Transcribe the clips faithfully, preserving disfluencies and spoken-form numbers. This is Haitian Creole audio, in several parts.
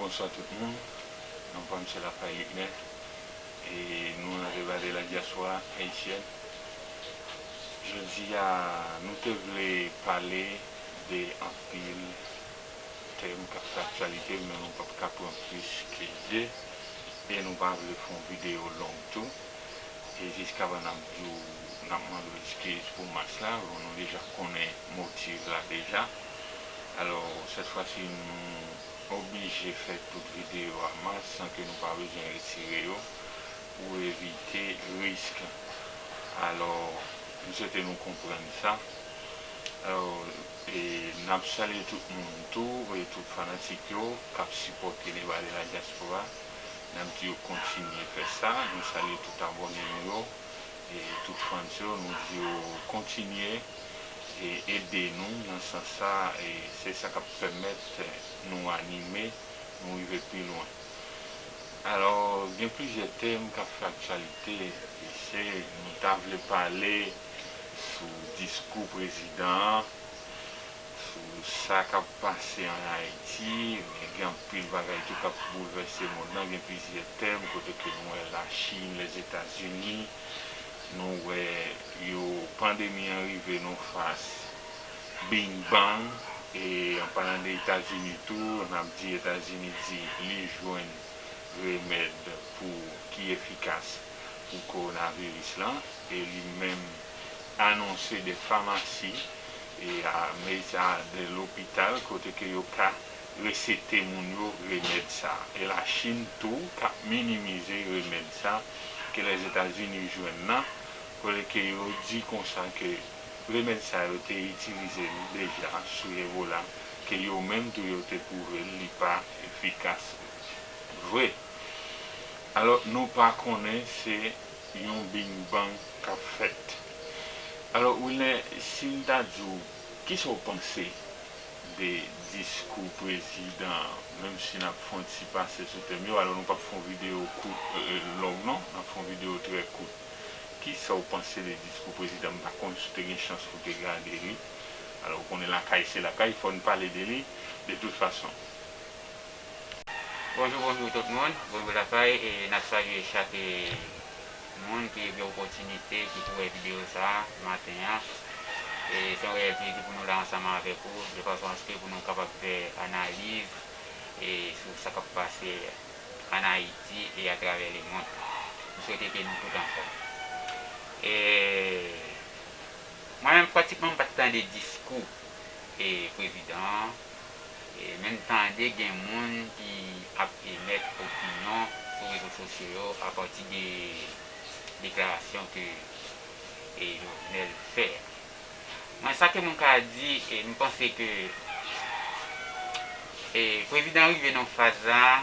Bonswa tout moun, non pa m se Lapay Liknè, e nou nan Débat de la Diaspora Haïtienne. Jodi a, nou te vle pale de anpil tèm k ap fè aktyalite, men nou p ap ka pran plis ke de, e nou pa vle fè yon videyo long tou. E jiskavan n ap di w, n ap mande w eskiz pou mas la, bon, nou deja konnen motiv la deja. Alò, sèt fwa si, nou oblije fè tout videyo a mas san ke nou pa bezwen retire yo pou evite risk. Alò, m swete nou konprann sa. Alò, e n ap salye tout moun tou, e tout fanatik yo k ap sipòte Débat de la Diaspora. N ap di yo kontinye fè sa. Nou salye tout abòne nou yo, e tout fans yo. Nou di yo kontinye e ede nou nan sans sa, e se sa k ap pèmèt nou anime, nou rive pi lwen. Alò, gen plizyè tèm k ap fè aktyalite, e se, nou ta vle pale sou diskou prezidan an, sou sa k ap pase ann Ayiti, men gen anpil bagay tou k ap boulvèse mond lan. Gen plizyè tèm kote ke nou wè Lachin, Lèzetazini, nou wè yo, pandemi an rive nan fas bing bang, e an palan de Etazini tou, n ap di Etazini di li jwenn remèd pou ki efikas pou kowonaviris lan, e li menm anonse de famasi, e a, men sa de lopital kote ke yo ka resete moun yo remèd sa. E Lachin tou k ap minimize remèd sa ke Lèzetazini jwenn nan, kote ke yo di konsa ke remèd sa yo te itilize l deja sou Ebola, ke yo menm tou yo te pwouve l li pa efikas vre. Alò, nou pa konnen se yon bing bang k ap fèt. Alò, Wilner, si m ta di w, kisa w panse de diskou prezidan an, menm si n ap fè yon ti pase sou tèm yo, alò nou p ap fè yon videyo kout, e, long non, n ap fè yon videyo trè kout. Kisa w panse de diskou prezidan? M pa konn si w te gen chans pou w te gade li. Alò, ou konnen lakay se lakay, fò n pale de li, de tout fason. Bonjou, bonjou tout moun. Bonjou Lapay, e n ap salye chak, e, moun ki gen opòtinite, ki pou wè videyo sa a maten an. E se yon reyèl plezi pou nou la ansanm avèk ou, de fason aske pou nou kapab fè analiz, e, sou sa k ap pase ann Ayiti e atravè lemonn. M swete ke nou tout anfòm. E, mwen menm, pratikman, m pa t tande diskou, e, prezidan an, e, men m tande gen moun ki ap emèt opinyon sou rezo sosyo yo apati de deklarasyon ke, e, Jovenel fè a. Mwen, sa ke mwen ka di, e, m panse ke, e, prezidan rive nan faz la,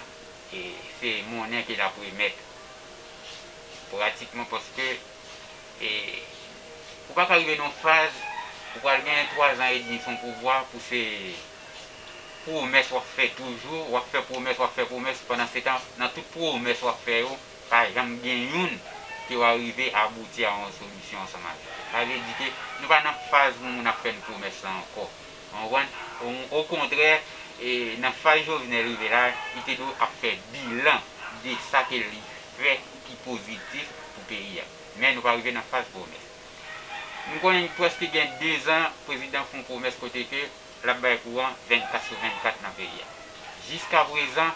e, se monnen ke l ap remèt. Pratikman, paske, e, ou pa ka rive nan faz, ou pral gen twa zan edmi sou pouvwa pou se pwomès w ap fè toujou, w ap fè pwomès, w ap fè pwomès, pandan se tan, nan tout pwomès w ap fè yo, pa janm gen youn ke w a rive abouti a yon solisyon ansanm avè l. Sa vle di ke nou pa nan faz pou moun ap fè n pwomès la ankò. Ou konprann? O, okontrè, e, nan faz Jovenel rive la, li te dwe ap fè bilan de sa ke li fè ki pozitif pou peyi a. Men nou pa rive nan faz pwomès. Nou konnen prèske gen de zan prezidan fè yon pwomès kote ke l ap bay kouran vennkat sou vennkat nan peyi a. Jiskaprezan,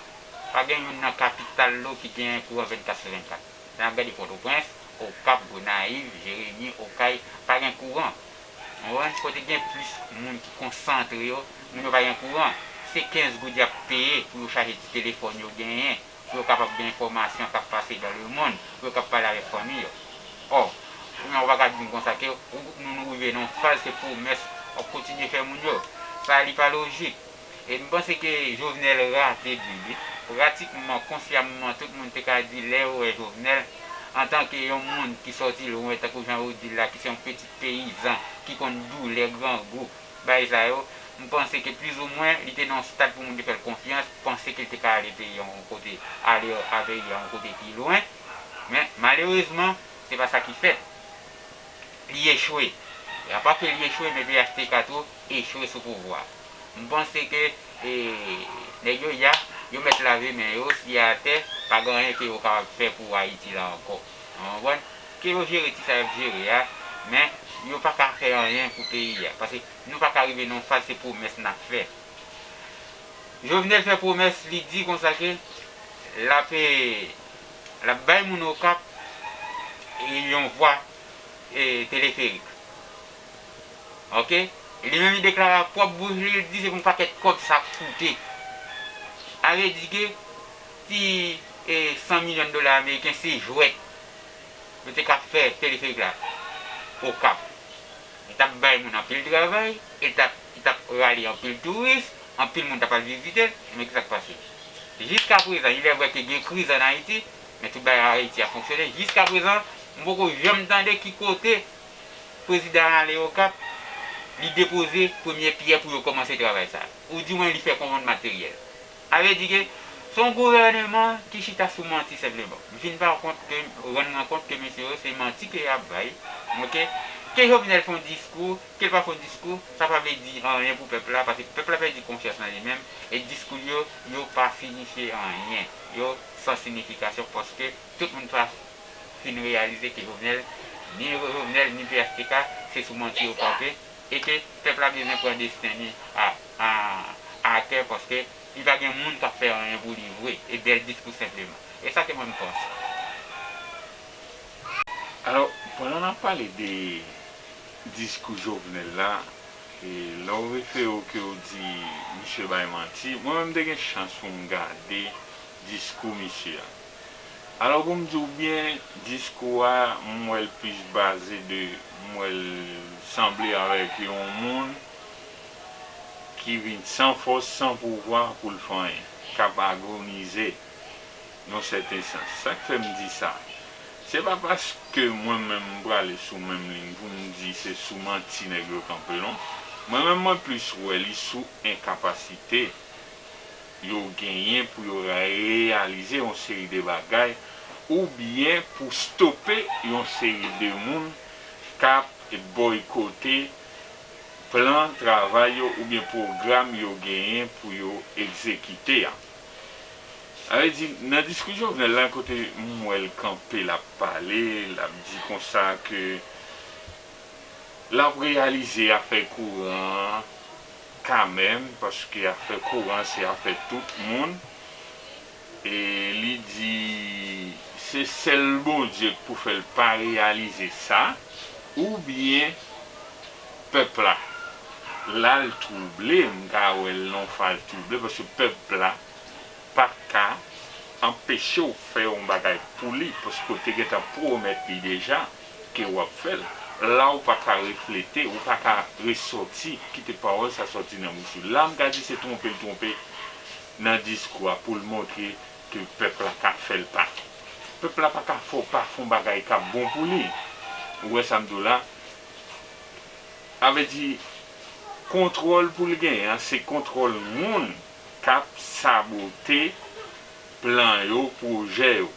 pa gen youn nan kapital yo ki gen kouran vennkat sou vennkat. Lè n ap gade Pòtoprens, Okap, Gonayiv, Jeremi, Okay, pa gen kouran. Ou konprann? Kote gen plis moun ki konsantre yo, moun yo pa gen kouran. Se kenz goud y ap peye pou yo chaje ti telefòn yo genyen, pou yo kapab gen enfòmasyon k ap pase dans le monde, pou yo kapab pale avèk fanmi yo. Ò, kounye a ou pa ka di m konsa ke ou, nou, nou rive nan yon faz, se pwomès w ap kontinye fè moun yo. Sa, li pa lojik. E m panse ke Jovenel rate byen li. Pratikman, konsyamman, tout moun te ka di lè yo wè Jovenel, antanke yon moun ki sòti lwen, tankou jan yo di l la, ki se yon pitit peyizan, ki konn doulè, grangou, bagay sa yo, m panse ke plizoumwen, li te nan yon stad pou moun te fè l konfyans, panse ke l te ka ale peyi a yon kote, ale a peyi a yon kote ki lwen. Men, malerezman, se pa sa ki fèt. Li echwe. E apa ke li echwe, men P H T K tou echwe sou pouvwa. M panse ke, e, nèg yo ya, Yo mèt lave men yo, siye atè, pa gen anyen ke yo kapab fè pou Ayiti la ankò. Ou konprann? Ke yo jere ti sa y ap jere a, men yo pa ka fè anyen pou peyi a. Paske nou pa ka rive nan yon faz se pwomès n ap fè. Jovenel fè pwomès, li di konsa ke l ap, l ap bay moun Okap yon vwa, e, teleferik. Oke? Li menm li deklare ak pwòp bouch li, li di se pou yon pakèt kòb sa koute. Sa vle di ke ti, e, san milyon dola ameriken se jwèt. Yo te ka fè teleferik la Okap. Li t ap bay moun anpil travay, e li t ap, li t ap rale anpil touris, anpil moun t ap al vizite l, men ki sa k pase? Jiska prezan, li lè wè ke gen kriz ann Ayiti, men tout bagay Ayiti ap fonksyone. Jiska prezan, m poko janm tande ki kote prezidan an ale Okap, li depoze premye pyè pou yo kòmanse travay sa. Ou di mwen li fè kòmann materyèl. Sa vle di ke se yon gouvèneman ki chita sou manti senpleman. M fin pa kont ke, rann mwen kont ke mesye yo se manti ke y ap bay. Oke? Ke Jovenel fè yon diskou, ke l pa fè yon diskou, sa pa vle di anyen pou pèp la, paske pèp la pèdi konfyans nan li menm, e diskou l yo, yo pa siyifye anyen. Yo san siyifikasyon paske tout moun pa fin reyalize ke Jovenel, ni Jovenel, ni P H T K, se sou manti yo kanpe, e ke pèp la bezwen pran desten li a, a, atè, paske li pa gen moun k ap fè anyen pou li vre, e bèl diskou senpleman. E sa ke mwen m panse. Alò, pandan n ap pale de diskou Jovenel la, e lè w refere w ke w di misye bay manti, mwen menm m te gen chans pou m gade diskou misye a. Alò, pou m di w byen, diskou a, m wè l plis baze de, m wè l sanble avèk yon moun ki vin san fòs, san pouvwa pou l fè anyen, k ap agonize nan yon sèten sans. Sa k fè m di sa? Se pa paske mwen menm m prale sou menm liy pou m di se sou manti nèg yo kanpe, non. Mwen menm, mwen plis wè li sou enkapasite yo genyen pou yo reyalize yon seri de bagay, oubyen pou stope yon seri de moun k ap bòykote plan travay yo oubyen pwogram yo genyen pou yo egzekite a. Sa vle di, nan diskou Jovenel la, kote m wè l kanpe, l ap pale, l ap di konsa ke l ap reyalize afè kouran an kanmenm, paske afè kouran se afè tout moun. E li di se sèl Bondye k pou fè l pa reyalize sa, oubyen pèp la. La l twouble, m ka wè l nan yon faz twouble, paske pèp la pa ka anpeche w fè yon bagay pou li, paske w te gentan pwomèt li deja ke w ap fè l. La, ou pa ka reflete, ou pa ka resòti, kite pawòl sa sòti nan bouch ou. La, m ka di se twonpe l twonpe nan diskou a pou l montre ke pèp la ka fè l pa. Pèp la pa ka fè w pa fè yon bagay k ap bon pou li. Ou wè sa m di w la? Sa vle di, kontwòl pou l genyen an, se kontwòl moun k ap sabote plan yo, pwojè yo.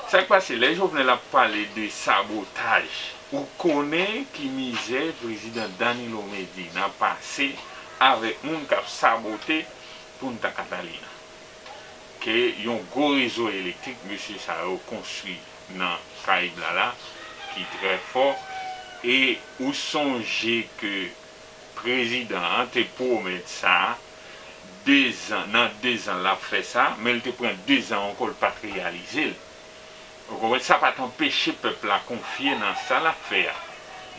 Sa k pase, lè Jovenel ap pale de sabotaj, ou konnen ki mizè prezidan Danilo Medina pase avèk moun k ap sabote Punta Catalina. Ke yon gwo rezo elektrik mesye sa yo konstwi nan Karayib la la, ki trè fò, e ou sonje ke prezidan an te pwomèt sa, dezan, nan dezan l ap fè sa, men l te pran dezan ankò, l pa t reyalize l. Ou konprann? Sa pa t anpeche pèp la konfye nan sa l ap fè a.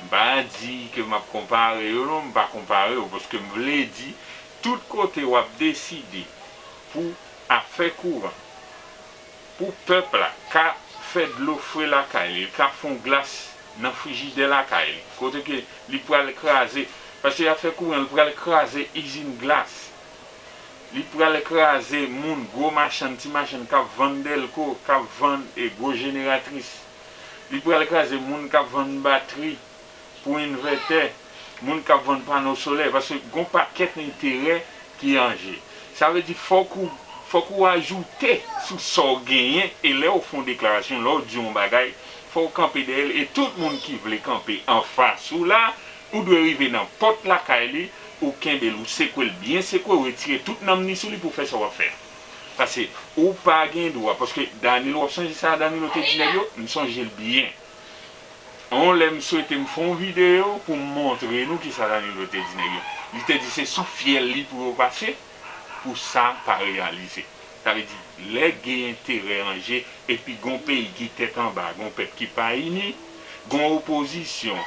M pa di ke m ap konpare yo non, m pa konpare yo, paske m vle di, tout kote w ap deside pou afè kouran, pou pèp la ka fè dlo fre lakay li, li ka fon glas nan frijidè lakay li, kote ke li pral kraze, paske afè kouran, li pral kraze izin glas, li pral kraze moun, gwo machann, ti machann k ap vann dèlko, k ap vann e gwo jeneratris, li pral kraze moun k ap vann batri pou envètè, moun k ap vann pano solè, paske gon pakèt enterè ki an je. Sa vle di fòk ou, fòk ou ajoute sou sa w genyen, e lè w fè yon deklarasyon, lè w di yon bagay, fò w kanpe dèyè l, e tout moun ki vle kanpe anfas ou la, ou dwe rive nan pòt lakay li, ou kenbe l, ou sekwe l byen sekwe, ou retire tout nanm ni sou li pou w fè sa w ap fè a. Paske ou pa gen dwa, paske Danilo, w ap sonje sa Danilo te di nèg yo? M sonje l byen. On lè m swete m fè yon videyo pou m montre nou kisa Danilo te di nèg yo. Li te di se sou fyèl li pou yo pase, pou sa pa reyalize. Sa vle di, lè gen enterè an je, epi gon peyi ki tèt anba, gon pèp ki pa ini, gon opozisyon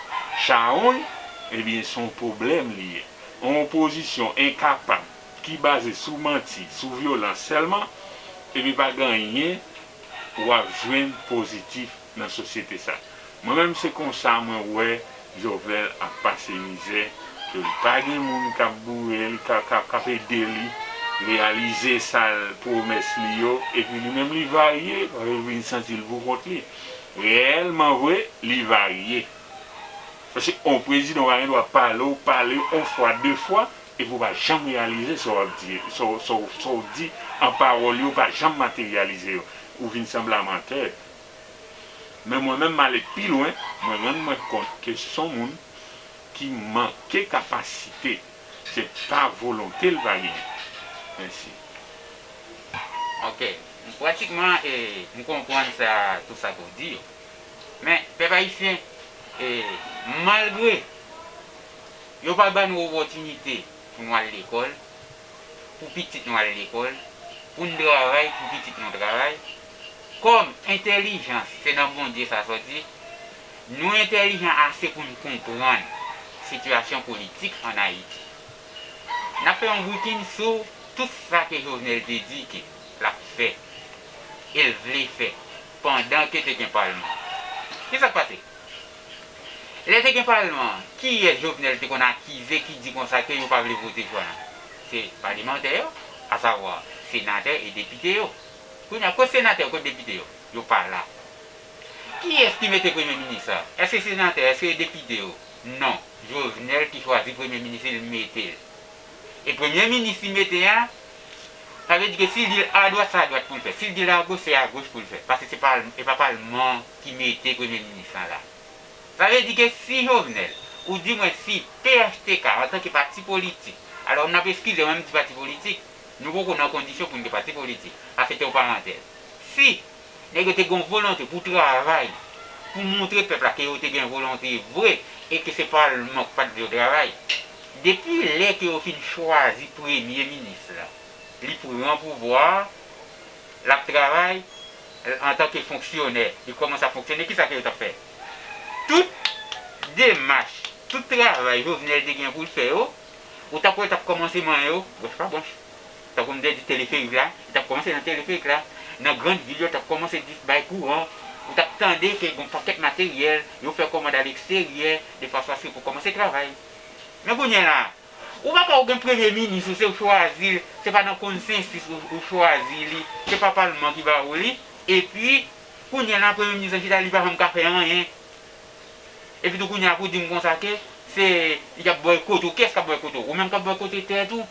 chawony, ebyen, se yon pwoblèm li ye. Yon opozisyon enkapab, ki baze sou manti, sou vyolans sèlman, epi pa gen anyen w ap jwenn pozitif nan sosyete sa. Mwen menm, se konsa mwen wè Jovenel ap pase mizè, ke li pa gen moun k ap boure l, k ap, k ap, k ap ede li reyalize sa l, pwomès li yo, epi li menm li varye, paske li vin santi l pou kont li. Reyèlman vre, li varye. Paske yon prezidan pa gen dwa pale w, pale yon fwa, de fwa, epi w pa janm reyalize sa w ap di, sa w, sa w, sa w di an pawòl yo, w pa janm materyalize yo. Ou vin sanble a mantè. Men mwen menm, m ale pi lwen, mwen rann mwen kont ke se yon moun ki manke kapasite. Se pa volonte l pa genyen. Mèsi. Ok. Pratikman, e, m konprann sa, tout sa ke w di yo. Men, pèp ayisyen, e, malgre yo pa ba nou opòtinite pou nou al lekòl, pou pitit nou al lekòl, pou n travay, pou pitit nou travay, kòm entèlijans se nan Bondye sa sòti, nou entèlijan ase pou n konprann sitiyasyon politik ann Ayiti. N ap fè yon brikin sou tout sa ke Jovenel te di ke l ap fè, e l vle fè, pandan ke te gen palman. Kisa k pase? Lè te gen palman, kiyès Jovenel te konn akize ki di konsa ke yo pa vle vote Joan? Se palimantè yo, asavwa senatè e depite yo. Kounye a, kote senatè yo, kote depite yo? Yo pa la. Kiyès ki mete premye minis la? Èske senatè, èske depite yo? Non. Jovenel ki chwazi premye minis li, li mete l. E premye minis li mete a, sa vle di ke si l di l adwat, se adwat pou l fè. Si l di l agoch, se agoch pou l fè. Paske se pa, e pa palman ki mete premye minis lan la. Sa vle di ke si Jovenel, ou di mwen si P H T K antanke pati politik, alò n ap eskize mwen m di pati politik, nou poko nan kondisyon pou n gen pati politik, sa se te yon parantèz. Si nèg yo te gen yon volonte pou travay, pou montre pèp la ke yo te gen volonte vre e ke se palman k pa t vle yo travay, depi lè ke yo fin chwazi premye minis la, li pran pouvwa a, l ap travay antanke fonksyonè, li kòmanse ap fonksyone, kisa ke yo t ap fè? Tout demach, tout travay Jovenel te gen pou l fè yo, ou t ap wè l t ap kòmanse manyen yo, branch pa branch. Tankou m te di teleferik la, li t ap kòmanse nan teleferik la. Nan grann vil yo, l t ap kòmanse di bay kouran. Ou t ap tande ke gen yon pakèt materyèl, yo fè kòmand alegsteryè, de fason aske pou kòmanse travay. Men kounye a la, ou pa ka ou gen premye minis ou, se ou chwazi l, se pa nan konsensis ou, ou chwazi li, se pa palman ki ba ou li, epi kounye a la premye minis lan chita, li pa janm ka fè anyen. Epi tou kounye a pou di m konsa ke se, y ap bòykote w. Kiyès k ap bòykote w? Ou menm k ap bòykote tèt ou.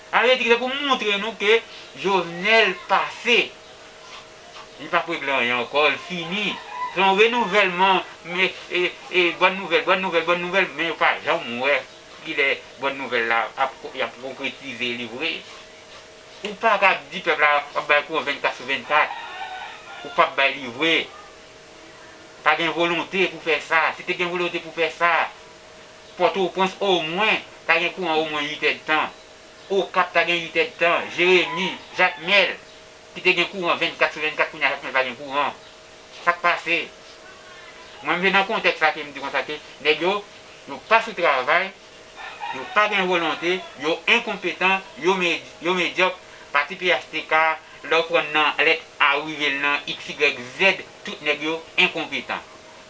Sa vle di ke se pou montre nou ke Jovenel pase. Li p ap regle anyen ankò, l fini. Se yon renouvèlman, men, e, e, bòn nouvèl, bòn nouvèl, bòn nouvèl, men yo pa janm wè kilè bòn nouvèl la ap, y ap konkretize li vre. Ou pa ka ap di pèp la w ap bay kouran vennkat sou vennkat. Ou p ap bay li vre. Pa gen volonte pou fè sa. Si te gen volonte pou fè sa, Pòtoprens omwen ta gen kouran omwen uit èdtan. Okap ta gen uit èdtan. Jeremi, Jakmèl, ki te gen kouran vennkat sou vennkat, kounye a Jakmèl pa gen kouran. Sa k pase? Mwen, m vin nan kontèks sa ke m di konsa ke nèg yo, yo pa sou travay, yo pa gen volonte, yo enkonpetan, yo med-, yo medyòk. Pati P H T K, lè w pran nan lèt A, w rive l nan X, Y, Z, tout nèg yo enkonpetan,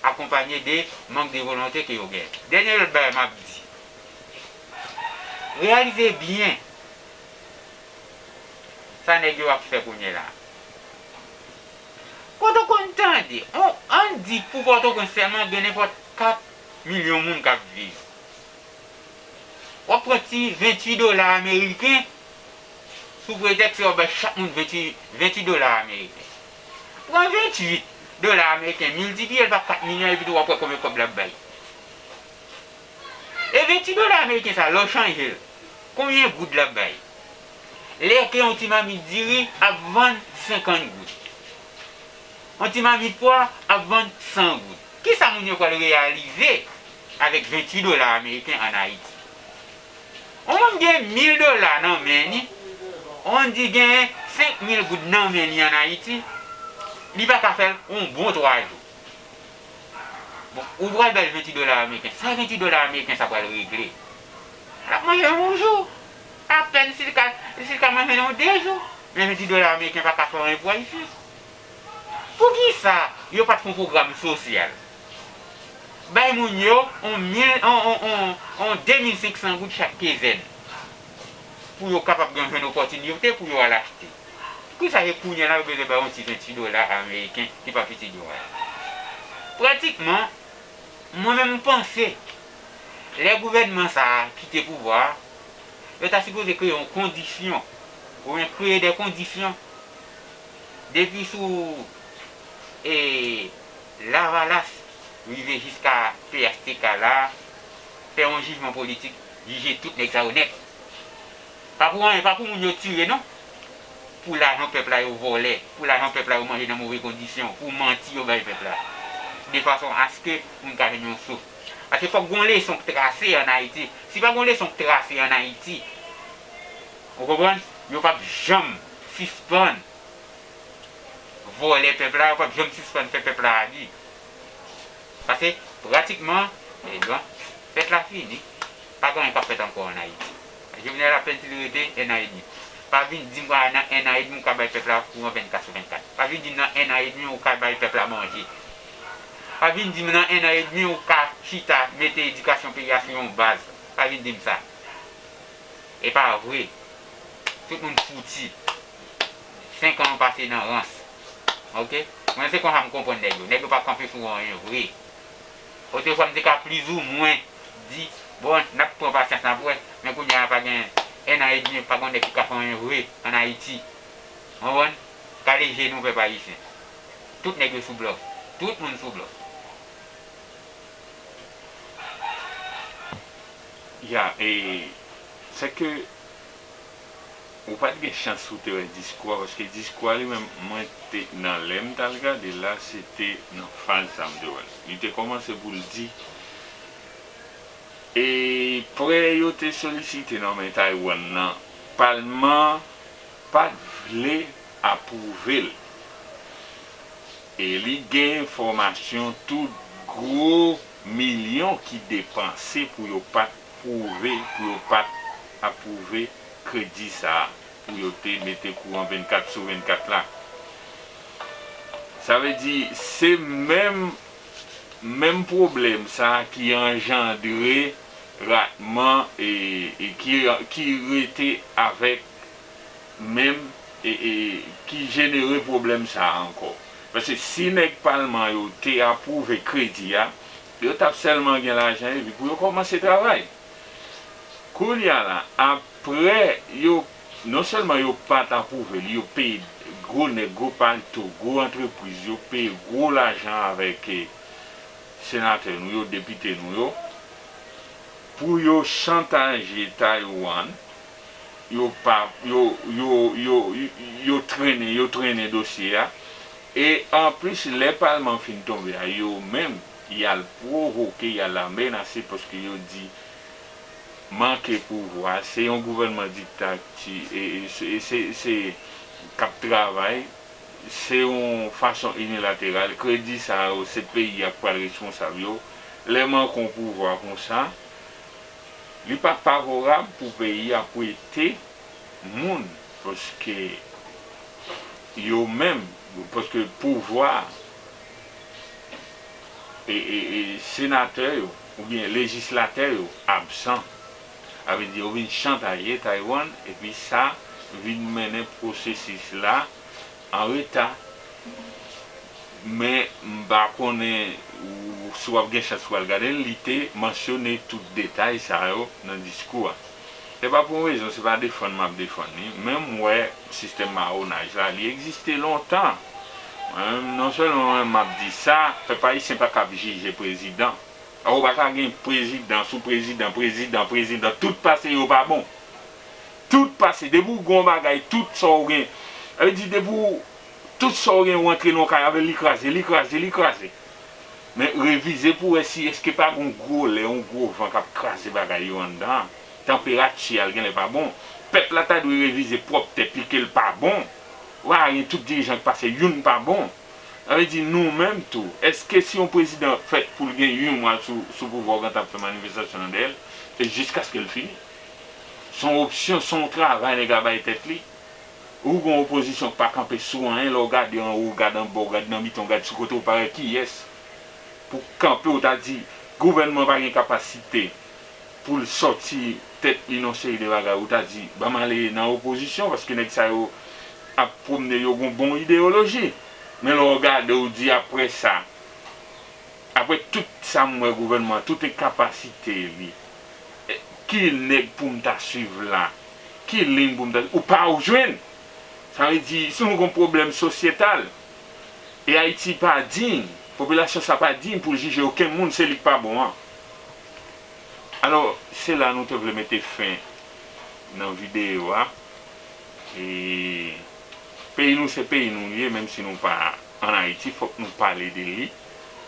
akonpanye de mank de volonte ke yo gen. Dènye lòt bagay m ap di, reyalize byen sa nèg yo ap fè kounye la. Kote w konn tande, on, ann di pou Pòtoprens sèlman gen nenpòt kat milyon moun k ap viv. W ap pran ti venntuit dola ameriken sou pretèks ke w ap bay chak moun venntuit, venntuit dola ameriken. Pran venntuit dola ameriken, miltipliye l pa kat milyon epi tou w ap wè konbyen kòb l ap bay. E venti dola ameriken sa, lè w chanje l, konbyen goud l ap bay? Lè ke yon ti mamit diri ap vann senkant goud, yon ti mamit pwa ap vann san goud, kisa moun yo pral reyalize avèk venti dola ameriken ann Ayiti? Yon moun gen mil dola nan men li, yon moun di gen senk mil goud nan men li ann Ayiti, li pa ka fè l yon bon twa jou. Bon, ou pral ba l venti dola ameriken. Sa venti dola ameriken sa pral regle? L ap manje yon jou. Apèn si l ka, si l ka manje nan yon de jou. Men venti dola ameriken pa ka fè anyen pou Ayisyen. Poukisa yo pa t fè yon pwogram sosyal? Bay moun yo on mil, on, on, on, on de mil senk san goud chak kezèn. Pou yo kapab gen jwenn opòtinite pou yo al achte. Poukisa se kounye a la yo bezwen bay yon ti venti dola ameriken ki pa piti dwa? Pratikman, mwen menm m panse, lè gouvènman sa a kite pouvwa a, yo ta sipoze kreye yon kondisyon, oubyen kreye de kondisyon, depi sou, e, Lavalas rive jiska P H T K la, fè yon jijman politik, jije tout nèg sa yo nèt. Pa pou anyen, pa pou moun yo tire non. Pou lajan pèp la yo vòlè, pou lajan pèp la yo manje nan move kondisyon, pou manti yo bay pèp la. De fason aske moun ka jwenn yon souf. Paske fòk gon leson k trase ann Ayiti. Si pa gon leson k trase ann Ayiti, ou konprann? Yo p ap janm sispann vòlè pèp la, yo p ap janm sispann fè pèp la abi. Paske, pratikman, e, bon, fèt la fini. Pa gen anyen k ap fèt ankò ann Ayiti. Jovenel ap fè l ti rete en an edmi. Pa vin di m nan en an edmi ou ka bay pèp la kouran vennkat sou vennkat. Pa vin di m nan en an edmi ou ka bay pèp la manje. Pa vin di m nan en an edmi ou ka chita mete edikasyon peyi a sou yon baz. Pa vin di m sa. E pa vre. Tout moun fouti. Senk an pase nan rans. Oke? Mwen se konsa m konprann nèg yo. Nèg yo pa kanpe sou anyen vre. Otrefwa m te ka plizoumwen di, bon, n ap pran pasyans n ap wè, men kounye a pa gen en an edmi, pa gen nèg ki ka fè anyen vre ann Ayiti. Konprann? Kale je nou pèp ayisyen. Tout nèg yo sou blòf. Tout moun sou blòf. Ya, e, sèke ou pa t gen chans pou te wè diskou a, paske diskou a li menm, mwen te, nan lè m t al gade l la, se te nan faz sa m te wè l. Li te kòmanse pou l di, e, prè yo te solisite nan men Taiwan nan, palman pa t vle apwouve l. E li gen enfòmasyon tout gwo milyon ki depanse pou yo pa t pwouve, pou yo pa t apwouve kredi sa a, pou yo te mete kouran vennkat sou vennkat la. Sa vle di, se menm, menm pwoblèm sa a ki anjandre ratman e, e ki, ki rete avèk menm e, e ki jenere pwoblèm sa a ankò. Paske si nèg palman yo te apwouve kredi a, yo t ap sèlman gen lajan epi pou yo kòmanse travay. Kounye a la, apre yo, non sèlman yo pa t apwouve l, yo peye gwo nèg, gwo palto, gwo antrepriz, yo peye gwo lajan avèk, e, senatè nou yo, depite nou yo, pou yo chantaje Taiwan, yo pa, yo, yo, yo, yo, yo trennen, yo trennen dosye a. E anplis, lè palman fin tonbe a, yo menm, y al pwovoke, y al amenase, paske yo di, manke pouvwa, se yon gouvènman diktati, e, e se, e se, se k ap travay, se yon fason inilateral, kredi sa yo, se peyi a k pral responsab yo. Lè manke yon pouvwa konsa, li pa favorab pou peyi a prete moun, paske yo menm, paske pouvwa, e, e, e senatè yo, oubyen lejislatè yo absan. Sa vle di, yo vin chantaje Taiwan, epi sa vin mennen pwosesis la an reta. Men, m pa konnen ou, si w ap gen chans pou w al gade l, li te mansyone tout detay sa yo nan diskou a. Se pa pou yon rezon, se pa defann m ap defann li, men m wè sistèm mawonaj la, li egziste lontan. Mwen menm, non sèlman mwen menm m ap di sa, pèp ayisyen pa kab jije prezidan. Ou pa ka gen prezidan sou prezidan, prezidan, prezidan, tout pase yo pa bon. Tout pase, depi w gen yon bagay, tout sa w gen, sa vle di depi w, tout sa w gen, ou antre nan yon kay avè l, li kraze, li kraze, li kraze. Men revize pou w wè si èske pa gen yon gwo lè, yon gwo van k ap kraze bagay yo anndan an. Tanperati a l genlè pa bon. Pèp la ta dwe revize pwòp tèt li ke l pa bon. Ou pa ka gen tout dirijan k pase, youn pa bon. Sa vle di nou menm tou. Èske si yon prezidan fèt pou l gen yon mwa sou, sou pouvwa, ou gentan ap fè manifestasyon nan dèyè l, e jiskaske l fini? Se yon opsyon, se yon travay nèg la bay tèt li. Ou gen yon opozisyon k pa kanpe sou anyen, lè w gade anwo, w gade anba, w gade nan mitan, w gade sou kote, ou pa wè kiyès pou kanpe, ou ta di gouvènman pa gen kapasite pou l sòti tèt li nan yon seri de bagay, ou ta di, ban m ale nan opozisyon, paske nèg sa yo ap pwomne, yo gen yon bon ideyoloji. Men lè w gade, ou di, apre sa, apre tout sa m wè gouvènman an, tout enkapasite li, e, ki nèg pou m ta swiv la? Ki liy pou m ta, ou pa w jwenn. Sa vle di, si nou gen yon pwoblèm sosyetal, e Ayiti pa diy, popilasyon sa pa diy pou l jije okenn moun, se li k pa bon an. Alò, se la nou te vle mete fen nan videyo a. E peyi nou se peyi nou li ye, menm si nou pa ann Ayiti, fòk nou pale de li.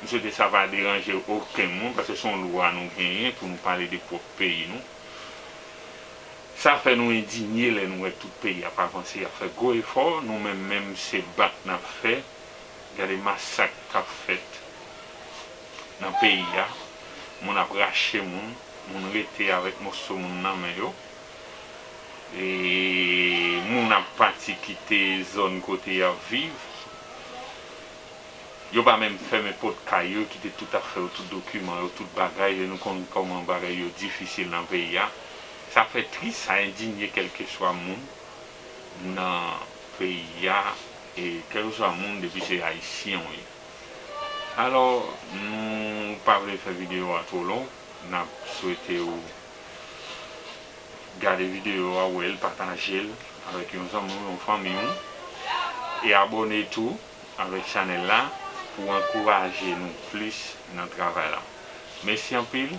M swete sa pa deranje okenn moun, paske se yon lwa nou genyen pou nou pale de pwòp peyi nou. Sa fè nou endinye lè nou wè tout peyi a ap avanse, y ap fè gwo efò. Nou menm menm, se bat n ap fè. Gade masak k ap fèt nan peyi a. Moun ap rache moun, moun rete avèk moso moun nan men yo. E moun ap pati kite zòn kote y ap viv. Yo pa menm fèmen pòt kay yo, kite tout afè yo, tout dokiman yo, tout bagay yo. Nou konn kòman bagay yo difisil nan peyi a. Sa fè tris, sa endinye kèlkeswa moun nan peyi a, e kèlkeswa moun, depi se ayisyen w ye. Alò, nou pa vle fè videyo a twò long, n ap swete w gade videyo a, wè l, pataje l avèk yon zanmi w, yon fanmi w, e abòne tou avèk chanèl la pou w ankouraje nou plis nan travay la. Mèsi anpil,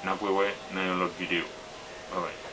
n ap rewè nan yon lòt videyo. Babay.